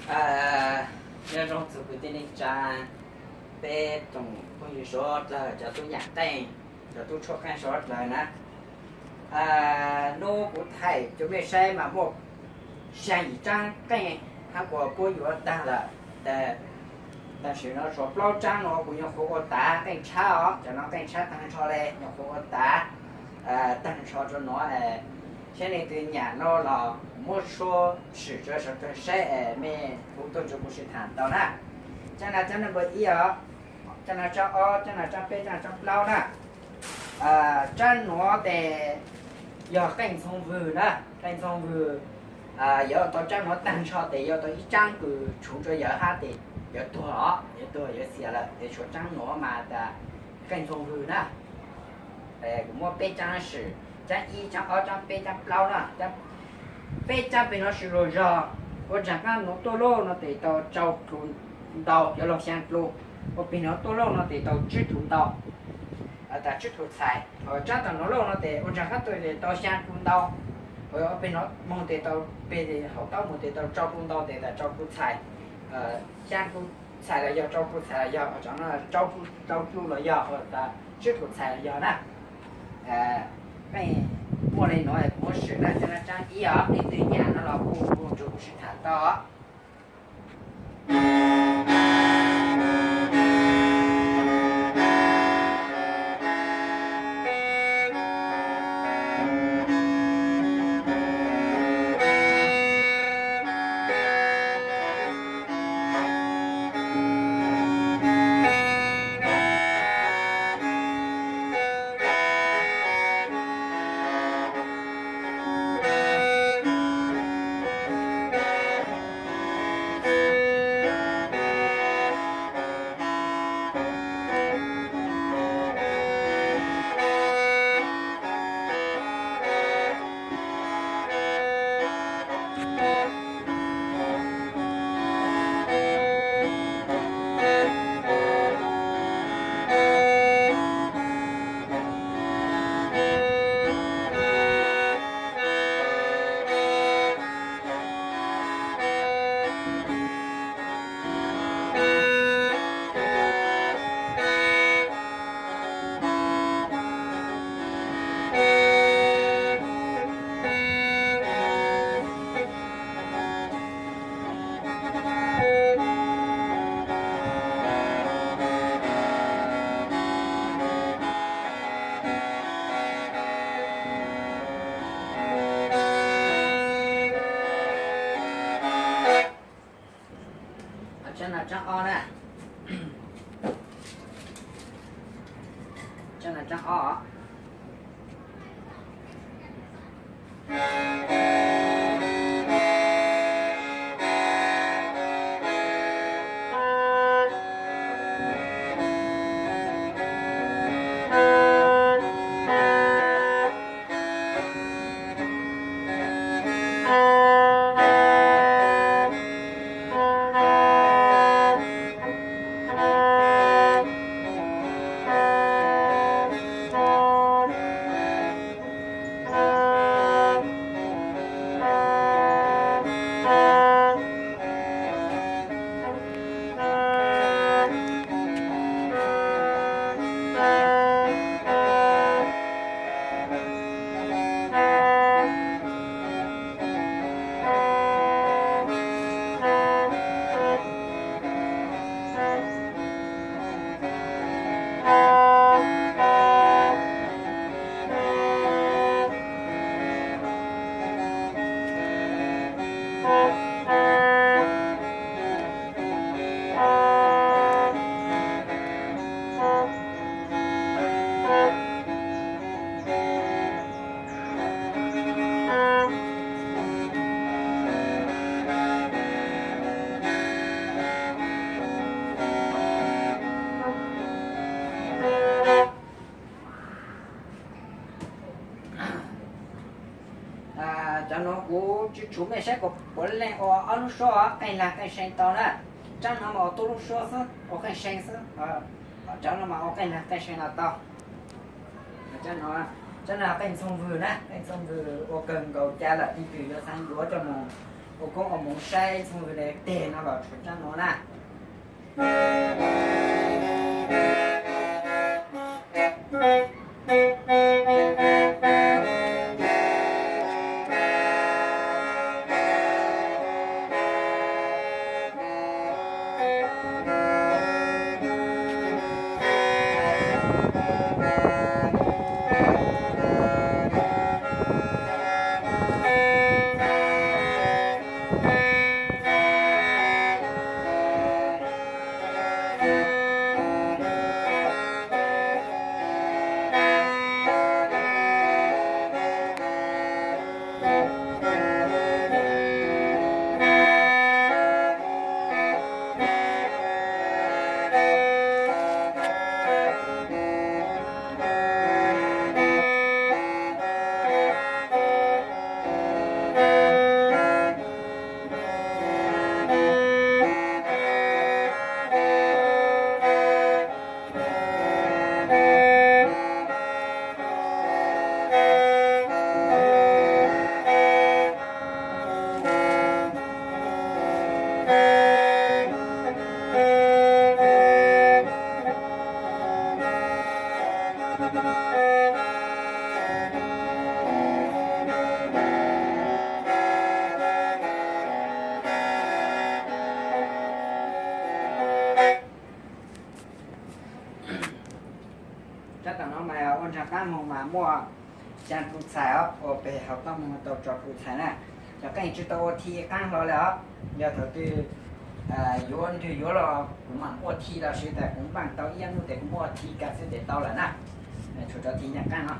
Nyob zoo txhua kwv tij neej tsa, peb tsoom phooj ywg suav dlawg, cov tub nyam qeej, cov tub tshuaj qeej suav dlawg na. Hnub kuv thaij rau mej saib mas muaj xya yim tsaab qeej hab kuas puab yuav taag lawm. Tam sim no tshuav plaub tsaab no kuv nyuam qhuav ua tav qeej tshab os, cov no qeej tshab taag nrho le nyuam qhuav ua tav taag nrho rua nuav. Saib leej twg nyam no los muab suab swm rua sawv dlawg saib es mej hu tuaj nrug kuv sib tham tau na. Tsaab no tsaab number ib os, tsaab no tsaab ob, tsaab no tsaab peb, tsaab no tsaab plaub na. Tsaab nuav tes yog qeej ntxhoo vwg na, qeej ntxhoo vwg. Yuav tau tsaab nuav taag nrho tes yuav tau ib tsaab kws tshuv rua yawg hab tes yawg tuag os, yawg tuag yawg xiam lawm tes tshuav tsaab nuav mas tas qeej ntxhoo vwg na. Kuv muab peb tsaab swm, tsaab ib, tsaab ob, tsaab peb, tsaab plaub na. Peb tsaab peg no swm lug zog, ua nraag qaab nuav tuaj lauj no tes tau rau plhu ntau, yuav lug xyaa plhu. Ua peg nuav tuaj lauj no tes tau tsib plhu ntau, tas tsib plhu txhais. Tsaab taag nuav lauj no tes ua nraag qaab tuaj tes tau xyaa plhu ntau. Ua peg nuav moog tes tau, peg hauv taub moog tes tau rau plhu ntau tes tas rau plhu txhais. Xyaa plhu txhais los yog rau plhu txhais los yog, rau plhu los yog, tas tsib plhu txhais los yog na. Peb muaj le nuav kuv muab swm na, tsaab ib os, leej twg nyam no los kuv nrug kuv sib tham tau. Tsaab no tsaab ob na. Tsaab no tsaab ob. Cov nuav kuv tsi tshuv mej saib kuas puav leej ua ob lub suab, qeej lag qeej see tau na. Tsaab no mas ua tub lub suab xwb, ua qeej see xwb. Cov no mas ua qeej lag qeej see los tau. Tsaab no qeej ntxhoo vwg na, qeej ntxhoo vwg ua kawg nkaus ca lawm, leej twg yuav xaav yuav coj moog Ua koob ua moov saib txhooj ywg le teg no los tshuav tsab no na. Tab tom no mas ua nrog qab moog mas muaj xyaa tus txhais os, ua peg hauv toj moog tau tso tus txhais na. Cov qeej tsi tau ua thi qaab hlo le os. Yog thaum twg yuav nwg yuav los kuv mam ua thi los sis tas kuv npaaj tau ib yam nub tes kuv muab ua thi kag xwb tes tau lawm na. Tshuav cov thi nyam qaab no.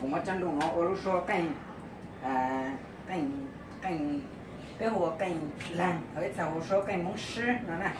Kuv muab coj nrooj no ua lub suab qeej, qeej, qeej, peb hu ua qeej laag, ho ib txhia hu suab qeej moob sib no na.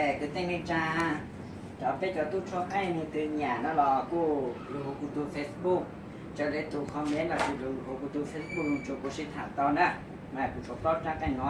Kwv tij neej tsa, cov peb cov tub tshuab qeej leej twg nyiam no los kuj lug hu kuv tug Facebook, raws le tug comment los sis lug hu kuv tug Facebook lug tsuas kuv sib tham tau na, mas kuv tshuav plaub rab qeej no.